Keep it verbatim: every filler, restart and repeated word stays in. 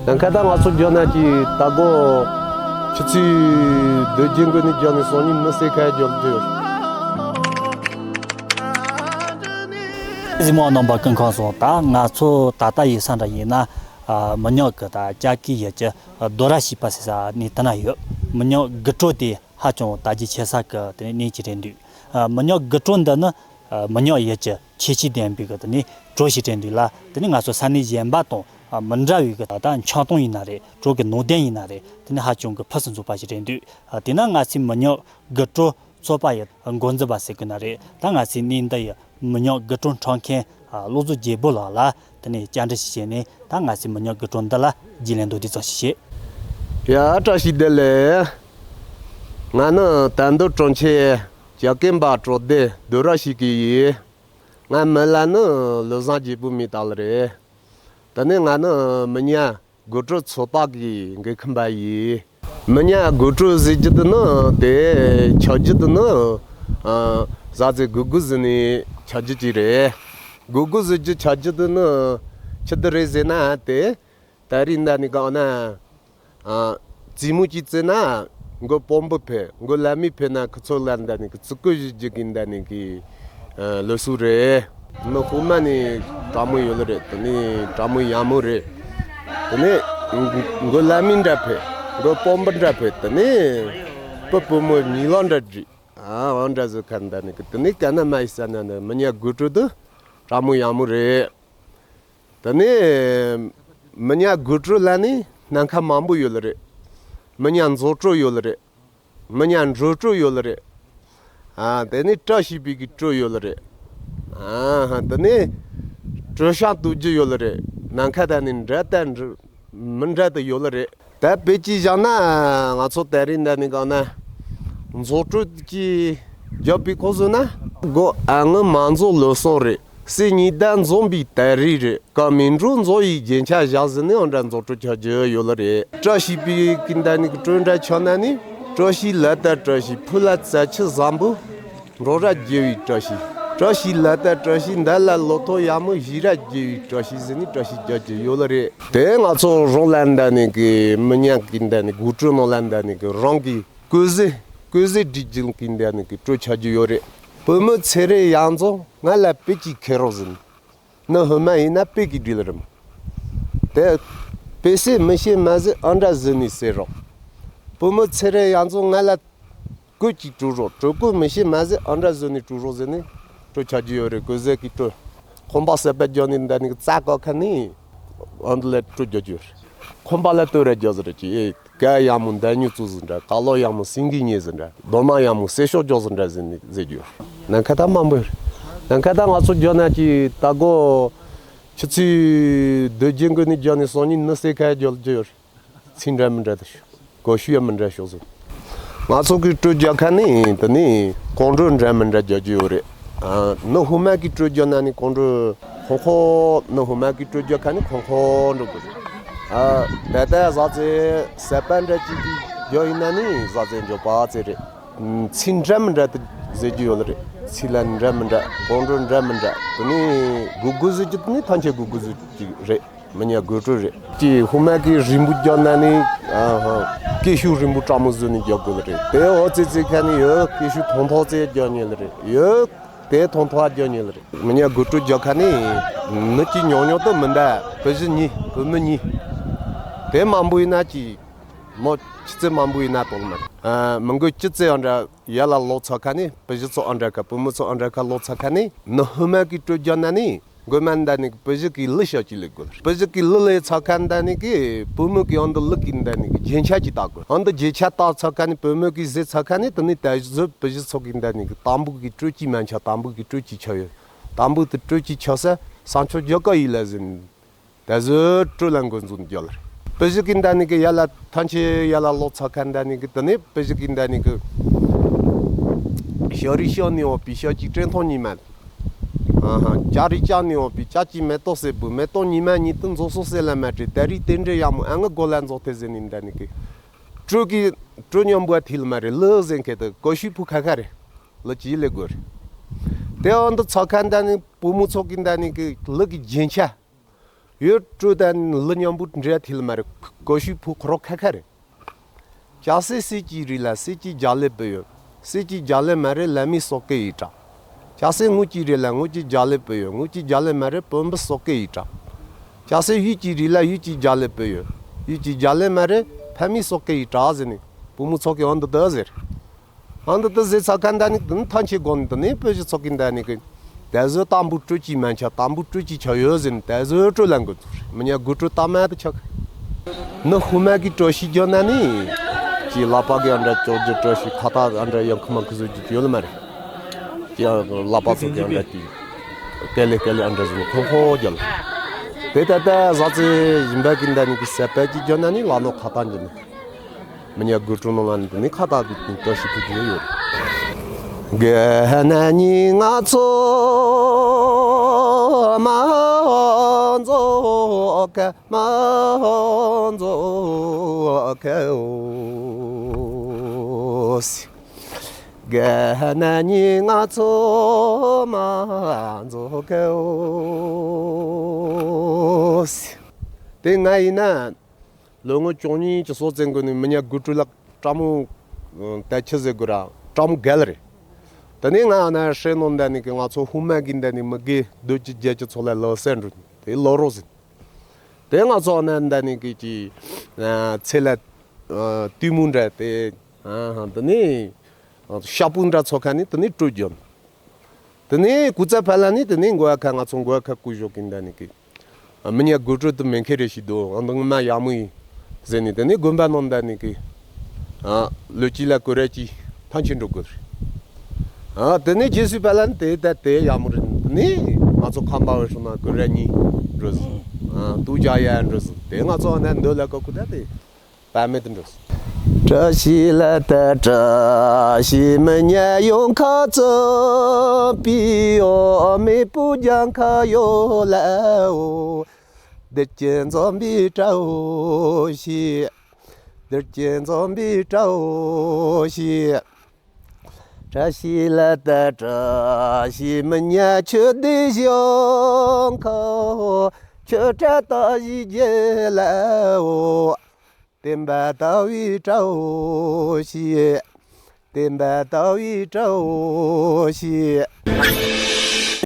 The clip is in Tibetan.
ནམ་མཁའ་ད་ང་ཚོ་རྒྱབ་ན་གི་ད་གོ་ཆུ་ཚོད་བདུན་བརྒྱད་འགོ་ནས་རྒྱབ་ནས་སང་ཉིན་མི་སེར་ཁ་རྒྱབ་རྒྱུ། གཟིགས་མོ་རྣམ་པ་སྐུ་ཁམས་བཟང་། ད་ང་ཚོ་ད་ལྟ་ཡི་ས་འདྲ་ཡིན་ན། ཨ། མི་ཉག་གི་ད་ཅ་ཀི་ཡུལ་གྱི་རྡོ་ར་བྱིས་པ་ཟེར་ས་ནས་དེ་ན་ཡོད། མི་ཉག་དགུ་སྤྲོ་དེ་ཧ་ཅང་དར་རྒྱས་ཆེ་ས་གི་དེ་ནས་གནས་ཅིག་རེད་འདུག། ཨ། མི་ཉག་དགུ་སྤྲོ་འདི་ནི། ཨ། མི་ཉག་ཡུལ་གྱི་ཁྱད་ཆོས་ལྡན་པའི་གི་དེ་ནས་སྤྲོ་ཞིག་རེད་འདུག་ལ། དེ་ནས་ང་ཚོ་ས་གནས་གཞན་པ་དང་། ཨ། མི་འདྲ་བའི་གི་ད་ལྟ་འཆང་སྟངས་ཡིན་ན་རེད། སྤྲོ་གི་ནང་དོན་ཡིན་ན་རེད། དེ་ནས་ཧ་ཅང་གི་ཕུན་སུམ་ཚོགས་པ་ཞིག་རེད་འདུག། ཨ། དེ་ན་ང་ཚོའི་མི་ཉག་དགུ་སྤྲོ་ཚོགས་པ་ཡི་འགོ་འཛིན་པ་ཟེར་དགོས་ན་རེད། ད་ང་ཚོའི་གནས་འདི་ཡི་མི་ཉག་དགུ་སྤྲོ་འཁྲབ་མཁན། ཨ། བློ་བཟང་རྒྱལ་པོ་ལགས་ལ་དེ་ནས་བཅར་འདྲི་ཞིག་བྱས་ནས། ད་ང་ཚོའི་མི་ཉག་དགུ་སྤྲོ་འདི་ལ་རྒྱུས་ལོན་མདོར་བསྡུས་ཙམ་ཞིག་བྱེད། ཡ། བཀྲ་ཤིས་བདེ་ལེགས། ང་ནི་དར་མདོ་གྲོང་ཁྱེར་བྱ་རྒན་པ་སྤྲོ་སྡེ་རྡོ་ར་བྱིས་ཀྱི་ཡིན། ང་མི་ལ་ནི་བློ་བཟང་རྒྱལ་པོ་མི་ལྟ་ལ་རེད། དེ་ནས་ང་ནི་མི་ཉག་དགུ་སྤྲོ་ཚོགས་པ་གི་འགན་འཁུར་བ་ཡིན། མི་ཉག་དགུ་སྤྲོ་ཟེར་རྒྱུ་དེ་ནི་དེ་ཆགས་རྒྱུ་དེ་ནི། ཨ། ཟ་ཟེ་དགུ་དགུ་ཟེར་ནས་ཆགས་རྒྱུ་ཅིག་རེད། དགུ་དགུ་ཟེར་རྒྱུ་ཆགས་རྒྱུ་དེ་ནི་ཆི་ཟིག་རེད་ཟེར་ན། དེ་ད་རེས་འདི་ནས་གང་ན། ཨ། རྩེད་མོ་ཅིག་རྩེ་ན་མགོ་དཔོན་པོ་ཕེབས། མགོ་ལས་མི་ཕེབས་ན་ཁོ་ཚོ་ལ་འདི་ནས་གི་རྩེད་གོ་ཞུ་རྒྱུ་གི་འདི་ནས་གི། ཨ། ལུགས་སྲོལ་རེད། མི་དཔོན་མ་ནི་དྲང་མོ་ཡོད་ལ་རེད། དེ་ནས་དྲང་མོ་ཡག་མོ་རེད། དེ་ནས་མགོ་ལས་མི་འདྲ་ཕེབས། མགོ་དཔོན་པོ་འདྲ་ཕེབས། དེ་ནས་བུ་བུ་མོ་ཉི་ལོ་འདྲ་བསྒྲིགས། ཨ། འོ་འདྲ་བཟོ་མཁན་འདི་ནས་གི། དེ་ནས་ག་ན་མ་ཡི་ས་ན་ནི་མི་ཉག་དགུ་སྤྲོ་དེ་དྲང་མོ་ཡག་མོ་རེད། དེ་ནས་མི་ཉག་དགུ་སྤྲོ་ལ་ནི་སྣ་ཁ་མང་པོ་ཡོད་ལ་རེད། མི་ཉག་མཛོ་སྤྲོ་ཡོད་ལ་རེད། མི་ཉག་འབྲོ་སྤྲོ་ཡོད་ལ་རེད། ཨ། དེ་ནས་བཀྲ་ཤིས་པའི་གི་སྤྲོ་ཡོད་ལ་རེད། ཨ། དེ་ནས་སྤྲོ་ཤ་གཏོད་རྒྱུ་ཡོད་ལ་རེད། ནམ་མཁའ་ད་ནི་འདྲ་ད་འདྲ་མི་འདྲ་དེ་ཡོད་ལ་རེད། ད་དཔེ་ཅིག་བཞག་ན། ང་ཚོ་ད་རེས་འདི་ནས་གང་ན་མཛོ་སྤྲོ་ཅིག་རྒྱབ་པའི་ཁོ་བཟོ་ན། མགོ་ཨ་ངའི་མ་མཛོ་ལོ་སོང་རེད། སྲས་ཉི་ཟླ་འཛོམས་པའི་དར་རིས་རེད། ཀ་མིན་འགྲོ་མཛོ་ཡི་རྒྱན་ཆ་བཞག་ཟིན་ནས་འོ་འདྲ་མཛོ་སྤྲོ་ཆགས་རྒྱུ་ཡོད་ལ་རེད། བཀྲ་ཤིས་པའི་གི་འདི་ནས་གི་སྤྲོ་འདྲ་ཆགས་ན་ནི། བཀྲ་ཤིས་ལ་ད་བཀྲ་ཤིས། ཕུ་ལ་རྩྭ་ཆུ་བཟང་པོ། འབྲོག་ར་རྒྱལ་བའི་བཀྲ་ཤིས། བཀྲ་ཤིས་ལ་ད་བཀྲ་ཤིས། མདའ་ལ་ལོ་ཐོག་ཡག་མོ། གཞིས་ར་རྒྱལ་བའི་བཀྲ་ཤིས་ཟེར་ནས་བཀྲ་ཤིས་རྒྱག་རྒྱུ་ཡོད་ལ་རེད། དེ་ང་ཚོ་རང་ལ་འདི་ནས་གི་མི་ཉག་གི་འདི་ནས་དགུ་སྤྲོ་ནང་ལ་འདི་ནས་གི་རང་གི་གོས་ཟས་གོས་ཟས་སྒྲིག་རྒྱུ་གི་འདི་ནས་གི་སྤྲོ་ཆགས་རྒྱུ་ཡོད་རེད། བུ་མོ་ཚེ་རིང་གཡང་འཛོམས་ང་ལ་དཔེ་ཅིག་ཁེལ་རོགས་ཟེར། ནི་ཧུ་མ་ཡིན་ན་དཔེ་གི་སྒྲིལ་རམ། དེ་དཔེ་སྲིད་མི་ཤེས་མ་ཟེར་ཨ་འདྲ་ཟེར་ནས་ཟེར་རོགས། བུ་མོ་ཚེ་རིང་གཡང་འཛོམས་ང་ལ་གོས་ཅིག་སྤྲོད་རོགས། སྤྲོད་གོས་མི་ཤེས་མ་ཟེར་ཨ་འདྲ་ཟེར་ནས་སྤྲོད་རོགས་ཟེར་ནས་སྤྲོད་ཆགས་རྒྱུ་ཡོད་རེད། གོས་ཟས་ཀྱི་སྤྲོད། ཁང་པ་གསར་པ་རྒྱག་ནས་འདི་ནས་རྩྭ་བཀག་མཁན་ནི་ཨ་འདི་ལ་སྤྲོད་རྒྱག་རྒྱུ་ཡོད་རེད། ཁང་པ་ལ་སྟོད་ར་རྒྱག་ཟེར་གྱི། ཨེ། ག་ཡག་མོ་མདའ་སྨྱུག་བཙུགས་ཟིན་འདྲ། ཀ་ལོ་ཡག་མོ་སེང་གེ་ཉེ་ཟིན་འདྲ། རྡོ་མ་ཡག་མོ་གསེར་ཤོག་རྒྱག་ཟིན་འདྲ་ཟེར་ནས་ཟེར་རྒྱུ། ནམ་མཁའ་ད་མང་པོ་ཡོད། ནམ་མཁའ་ད་ང་ཚོ་རྒྱབ་ན་གྱི་ད་གོ་ཆུ་ཚོད་བདུན་བརྒྱད་འགོ་ནས་རྒྱབ་ནས་སང་ཉིན་མི་སེར་ཁ་རྒྱག་རྒྱུ་ཡོད། ཚིག་འདྲ་མི་འདྲ་དུ་ཞུ། གོ་ཤུ་ཡ་མི་འདྲ་ཤོག་ཟིན། ང་ཚོ་གི་སྤྲོད་རྒྱག་མཁན་ནི་དེ་ནི་གང་འགྲོ་འདྲ་མི་འདྲ་རྒྱག་རྒྱུ་ཡོད་རེད། ཨ། ནི་ཧུ་མ་གི་སྤྲོད་རྒྱག་ན་ནི་གང་འགྲོ་ཁང་ཁོ། ནི་ཧུ་མ་གི་སྤྲོད་རྒྱག་མཁན་ནི་ཁང་ཁོ་འགྲོ་དགོས་རེད། ཨ། ད་ལྟ་བཟའ་ཚེ་ཟད་པ་འདྲ་གཅིག་གི་རྒྱག་ཡིན་ན་ནི་བཟའ་ཚེ་འཇོག་པ་ཚེ་རེད། ཚིག་འདྲ་མི་འདྲ་དུ་ཟེར་རྒྱུ་ཡོད་ལ་རེད། ཚིག་ལ་འདྲ་མི་འདྲ་གང་འགྲོ་འདྲ་མི་འདྲ་དེ་ནི་དགུ་དགུ་ཟེར་རྒྱུ་དེ་ནི་ཐམས་ཅད་དགུ་དགུ་ཟེར་གཅིག་རེད། མི་ཉག་དགུ་སྤྲོ་རེད། ཀྱི་ཧུ་མ་གི་རིང་པོ་རྒྱག་ན་ནི། ཨ་ཧ། ཀེ་ཤུ་རིང་པོ་སྤྲང་མོ་བཟོས་ནས་རྒྱག་དགོས་ལ་རེད། དེ་འོ་ཙི་ཙི་ཁ་ནི་ཡོད། ཀེ་ཤུ་ཐོང་ཐོང་ཙི་རྒྱག་ཉེ་ལ་རེད། ཡོད། དེ་ཐོང་ཐོང་རྒྱག་ཉེ་ལ་རེད། མི་ཉག་དགུ་སྤྲོ་རྒྱག་ཁ་ནི་ནུ་ཀྱི་ཉོག་ཉོག་ཏུ་མི་འདའ། བུ་གཞི་གཉིས་བུ་མོ་གཉིས། དེ་མང་པོ་ཡིན་ན་ཀྱི་མོ་ཆི་ཙི་མང་པོ་ཡིན་ན་དོག་མ་རེད། ཨ། མི་མགོ་ཅི་ཙི་ཨ་འདྲ་ཡ་ལ་ལོ་ཚ་ཁ་ནི་བུ་གཞི་ཚོ་ཨ་འདྲ་ཁ་བུ་མོ་ཚོ་ཨ་འདྲ་ཁ་ལོ་ཚ་ཁ་ནི་ནུ་ཧུ་མ་གི་སྤྲོ་རྒྱག་ན་ནི། མགོ་མ་འདའ་ནི་གི་བུ་གཞི་གི་ལུ་ཤོག་ཅིག་ལེ་དགོས། བུ་གཞི་གི་ལུ་ལེ་ཚ་ཁ་འདའ་ནི་གི་བུ་མོ་གི་ཨ་འདི་ལུ་གི་འདའ་ནི་གི་རྒྱན་ཆ་ཅིག་བཏགས་དགོས། ཨ་འདི་རྒྱན་ཆ་བཏགས་ཚ་ཁ་ནི་བུ་མོ་གི་ཟས་ཚ་ཁ་ནི་དེ་ནི་ད་གཟོད་བུ་གཞི་ཚོ་གི་འདའ་ནི་གི་དམ་བུ་གི་སྤྲོ་ཅིག་མ་འཆའ། དམ་བུ་གི་སྤྲོ་ཅིག་ཆ་ཡོད། དམ་བུ་དེ་སྤྲོ་ཅིག་ཆ་ས་ས་མཆོག་རྒྱ་གར་ཡིན་ལ་ཟིན། ད་གཟོད་སྤྲོ་ལ་འགོ་འཛུགས་རྒྱག་ལ་རེད། བུ་གཞི་གི་འདའ་ནི་གི་ཡ་ལ་ཐང་ཆེ་ཡ་ལ་ལོ་ཚ་ཁ་འདའ་ནི་གི་དེ་ནི་བུ་གཞི་གི་འདའ་ནི་གི་ཤ་རི་ཤ་ནི་འོ་པི་ཤ་ཅིག་ཀྲེན་ཐོང་ཉི་མ། ཨ་ཧ། ཅ་རི་ཅ་ནི་འོ་པི་ཅ་ཅི་མེ་ཏོག་སེ་བུ་མེ་ཏོག་ཉི་མ་ཉི་ཏི་འཛོ་སོ་སེ་ལ་མ་ཏྲི་ད་རི་ཏེ་འདྲེ་ཡ་མོ་ཨ་ང་གོ་ལ་འཛོ་ཏེ་ཟེ་ནི་འདའ་ནི་གི་སྤྲོ་གི་སྤྲོ་ཉམ་བུ་ཐིལ་མ་རེད། ལུ་ཟེན་ཁེ་ཏི་གོ་ཤུ་ཕུ་ཁ་ཁ་རེད། ལུ་ཅི་ལེ་གོ་རེད། དེ་འོ་འདི་ཚ་ཁ་འདའ་ནི་བུ་མོ་ཚོ་གི་འདའ་ནི་གི་ལུ་གི་རྒྱན་ཆ། ཡོད་སྤྲོད་དང་ལི་མཉམ་པོ་འདྲེ་ཐིལ་མ་རེད། ཀོ་ཤུ་ཕུ་ཁོ་རོ་ཁ་ཁ་རེད། ཅག་སེ་སེ་ཀྱི་རི་ལ་སེ་ཀྱི་རྒྱ་ལེ་པོ་ཡོད། སེ་ཀྱི་རྒྱ་ལེ་མ་རེད་ལ་མི་སོག་ཀེ་ཡི་གྲགས། ཅག་སེ་ངུ་ཀྱི་རི་ལ་ངུ་ཀྱི་རྒྱ་ལེ་པོ་ཡོད། ངུ་ཀྱི་རྒྱ་ལེ་མ་རེད་པོན་པོ་སོག་ཀེ་ཡི་གྲགས། ཅག་སེ་ཡུ་ཀྱི་རི་ལ་ཡུ་ཀྱི་རྒྱ་ལེ་པོ་ཡོད། ཡུ་ཀྱི་རྒྱ་ལེ་མ་རེད་ཕ་མི་སོག་ཀེ་ཡི་གྲགས་ཟེར་ནས་བུ་མོ་ཚོགས་ཀྱི་འོང་འདི་ད་ཟེར། ཨ་འདི་ལྟ་ཟེར་ཚ་ཁ་འདའ་ནི་འདི་ནི་ཐང་ཆད་དགོ་ནི་འདི་ནི་བོད་ཀྱི་ཚོགས་ཀྱི་འདའ་ནི་གི། དེ་ཚོ་དང་པོ་སྤྲོད་ཀྱི་མ་ཆ་དང་པོ་སྤྲོད་ཀྱི་ཆ་ཡོད་ཟེར་ནི་དེ་ཚོ་སྤྲོད་ལ་འགོ་ཚུགས་རེད། མི་ཉག་དགུ་སྤྲོད་ཏ་མ་དུ་ཆག་ནི་ཧུ་མ་གི་སྤྲོད་ཤི་རྒྱོ་ན་ནི། ཀྱི་ལ་པ་གི་ཨ་འདྲ་ཅོ་རྒྱུ་སྤྲོད་ཤི་ཁ་ཏ་ཨ་འདྲ་ཡང་ཁ་མ་ཁི་བཟོ་རྒྱུ་ཡོད་ལ་མ་རེད། ཀྱི་ལ་པ་ཚོ་གི་ཨ་འདྲ་ཀྱི། སྐེ་ལེ་སྐེ་ལེ་ཨ་འདྲ་ཟེར་ནི་ཁོ་ཁོ་རྒྱལ། དེ་ད་ལྟ་ཟ་ཚེ་ཡིན་པ་གི་འདའ་ནི་གི་སེ་པ་ཀྱི་རྒྱོ་ན་ནི་ལ་ནོ་ཁ་ཏ་འགྱུར་ནི། མི་ཉག་དགུ་སྤྲོད་ནང་ལ་ནི་ཁ་ཏ་དུ་ཏོ་ཤི་ཕུ་རྒྱུ་ཡོད། ག་ན་ནི་ང་ཚོ་མ་འཛོ་ཀ་མ་འཛོ་ཀ་འོ་སི། ག་ན་ནི་ང་ཚོ་མ་འཛོ་ཀ་འོ་སི། དེ་ང་ཡིན་ན། ལོ་ངོ་བཅུ་གཉིས་ཀྱི་སོ་བཙན་གོ་ནི་མི་ཉག་དགུ་སྤྲོད་ལ་བཀྲ་མོ་ད་ཆི་ཟེར་དགོས་ར་བཀྲ་མོ་རྒྱལ་རེད། དེ་ནས་ང་ན་ཧྲེ་ནོ་འདའ་ནི་གི་ང་ཚོ་ཧུ་མ་གི་འདའ་ནི་མི་དགེ་སྡོད་ཀྱི་རྒྱལ་གྱི་ཚོ་ལ་ལོ་སེ་འགྲོ་ནི་དེ་ལོ་རོ་ཟིན། དེ་ང་ཚོ་ན་འདའ་ནི་གི་ཀྱི་ཚེ་ལ་དུས་མོ་འདྲ་དེ་དེ་ནས་ཤ་པུ་འདྲ་ཚོ་ཁ་ནི་དེ་ནས་སྤྲོད་རྒྱོ་ནི། དེ་ནས་སྐུ་ཚ་ཕ་ལ་ནི་དེ་ནས་མགོ་ཁ་ང་ཚོ་མགོ་ཁ་སྐུ་ཞོག་གིན་འདའ་ནི་གི། མི་ཉག་དགུ་སྤྲོད་དུ་མེ་ཁེ་རེ་ཞིག་འདུག་ཨ་འདང་མ་ཡག་མོ་ཡིན་ཟེར་ནི་དེ་ནས་དགོན་པ་ནང་འདའ་ནི་གི། ལོ་གཅིག་ལ་གོ་ར་གཅིག་ཐང་ཆད་འགྲོ་དགོས་རེད། དེ་ནས་རྗེས་སུ་ཕ་ལ་ནི་དེ་ད་དེ་ཡག་མོ་རེད། དེ་ནས་ང་ཚོ་ཁམས་པ་བ་སོང་ན་གོ་ར་གཉིས་འགྲོ་ཟིན། ཏུ་ཇ་ཡ་འགྲོ་ཟིན་དེ་ང་ཚོ་ནས་འདོད་ལ་ཀ་ཀུ་ད་དེ། པ་མེད་དུ་འགྲོ། བཀྲ་ཤིས་ལ་ད་བཀྲ་ཤིས་མི་ཉག་ཡོང་ཁ་ཚོ་པི་ཡོ་མི་པུ་ཇང་ཁ་ཡོ་ལ་འོ། དེར་གྱི་འཛོམས་པའི་བཀྲ་འོ་ཤིས། དེར་གྱི་འཛོམས་པའི་བཀྲ་འོ་ཤིས། བཀྲ་ཤིས་ལ་ད་བཀྲ་ཤིས་མི་ཉག་ཆུ་དེ་ཡོང་ཁ་ཆུ་བཀྲ་ད་ཡི་རྒྱལ་ལ་འོ། བསྟན་པ་དར་བའི་བཀྲ་འོ་ཤིས། བསྟན་པ་དར་བའི་བཀྲ་འོ་ཤིས།